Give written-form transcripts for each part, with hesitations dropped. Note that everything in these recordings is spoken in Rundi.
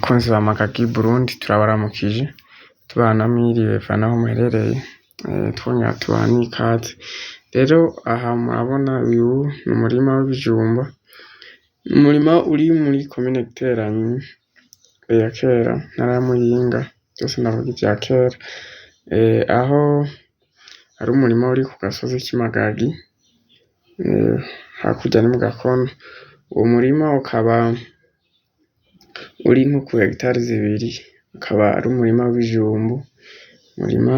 Bakunzi ba Magagi Burundi, turabaramukije, tubaha na mwiriwe bivana aho muherereye, twongera tubaha n'ikaze. Rero aha murabona uyu ni umurima w'ibijumba, umurima uri muri komine Giteranyi ya kera, intara ya Muyinga, vyose ndavuga ivya kera, aho ari umurima uri ku gasozi k'Imagagi, hakurya ni mu Gakono. Uwo murima ukaba uri nko ku hegitari zibiri, ukaba ari umurima w'ibijumbu, umurima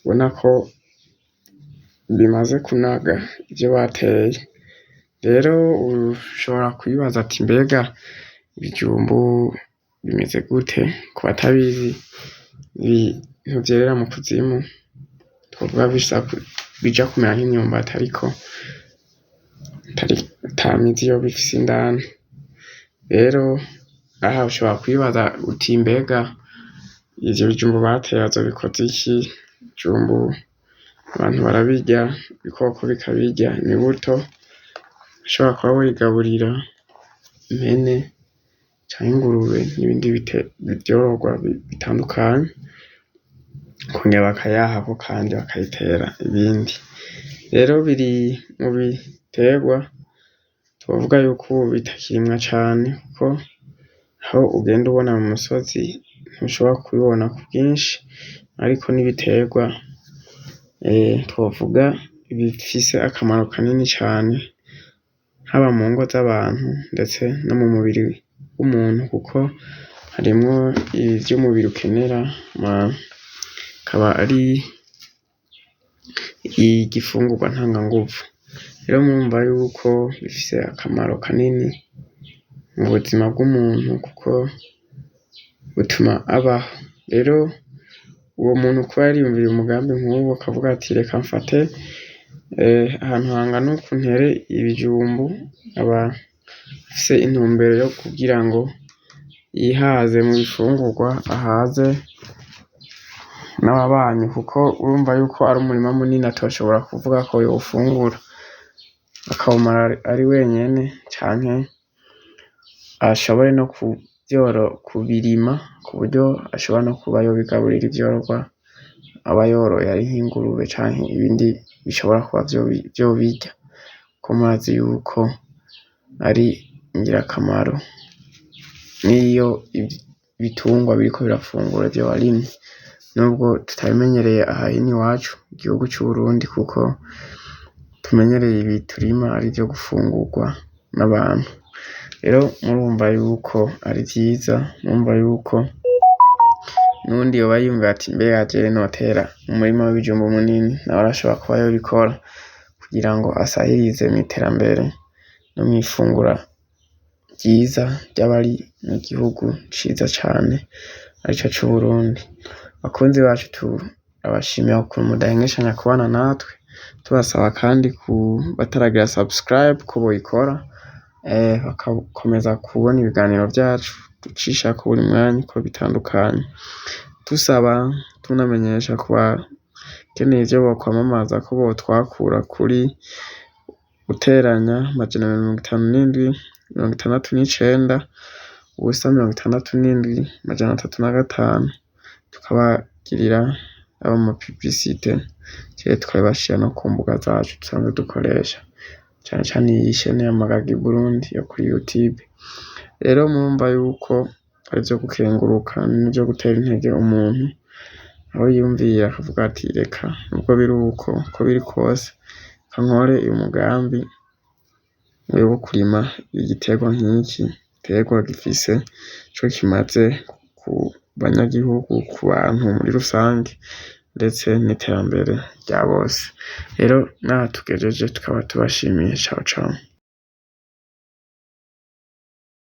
ubona ko bimaze kunaga ivyo bateye. Rero ushobora kwibaza ati mbega ibijumbu bimeze gute? Ku batabizi, ibintu vyerera mu kuzimu, twovuga bija kumera nk'imyumbati ariko ata mizi yoba ifise indani. Rero aha ushobora kwibaza uti mbega ivyo bijumbu bateye bazobikoza iki? Ibijumbu abantu barabirya, ibikoko bikabirya, imibuto ushobora kuba woyigaburira impene canke ingurube n'ibindi vyororwa bitandukanye, bakongera bakayahako kandi bakayitera ibindi. Rero biri mu biterwa twovuga yuko ubu bitakirimwa cane kuko aho ugenda ubona mu misozi ntushobora kubibona ku bwinshi, ariko n'ibiterwa twovuga bifise akamaro kanini cane, haba mu ngo z'abantu ndetse no mu mubiri w'umuntu kuko harimwo ivyo umubiri ukenera, akaba ari igifungurwa ntanganguvu. Rero murumva yuko bifise akamaro kanini mu buzima bw'umuntu kuko butuma abaho. Rero uwo muntu kuba yariyumviriye umugambi nk'uwo akavuga ati reka mfate ahantu hangana uku ntere ibijumbu, aba afise intumbero yo kugira ngo yihaze mu bifungurwa, ahaze n'ababanyi kuko urumva yuko ari umurima munini atoshobora kuvuga ko yowufungura akawumara ari wenyene canke ashobore no kubirima kuburyo ashobora no kuba yobigaburira ivyororwa aba yoroye ari nk'ingurube canke ibindi bishobora kuba vyobirya, kuko murazi yuko ari ingirakamaro n'iyo ibitungwa biriko birafungura ivyo warimye, nubwo tutabimenyereye aha ino iwacu mu gihugu c'Uburundi kuko tumenyereye ibi turima ari ivyo gufungurwa n'abantu. Rero murumva yuko ari vyiza, murumva yuko n'uwundi yoba yiyumvira ati mbega jewe notera umurima w'ibijumbu munini, nawe arashobora kuba yobikora kugira ngo asahirize mw'iterambere no mw'ifungura ryiza ry'abari mu gihugu ciza cane arico c'Uburundi. Bakunzi bacu turabashimiye ukuntu mudahengeshanya kubana natwe, tubasaba kandi ku bataragira subscribe ko boyikora, bagakomeza kubona ibiganiro vyacu ducishako buri mwanya uko bitandukanye. Dusaba tunamenyesha ku bakeneye ivyo bokwamamaza ko botwakura kuri guteranya 257 69 067 305, tukabagirira ama publicité canke tukabibashira no ku mbuga zacu dusanzwe dukoresha, cane cane iyi chaîne ya Magagi Burundi yo kuri Youtube. Rero murumva yuko ari ivyo gukenguruka n'ivyo gutera intege umuntu, aho yiyumvira akavuga ati reka nubwo biri uko, uko biri kose reka nkore uyu mugambi wo kurima igiterwa nk'iki, igiterwa gifise ico kimaze ku banyagihugu, ku bantu muri rusange ndetse n'iterambere rya bose. Rero naha tugejeje tukaba tubashimiye, cawu cawu.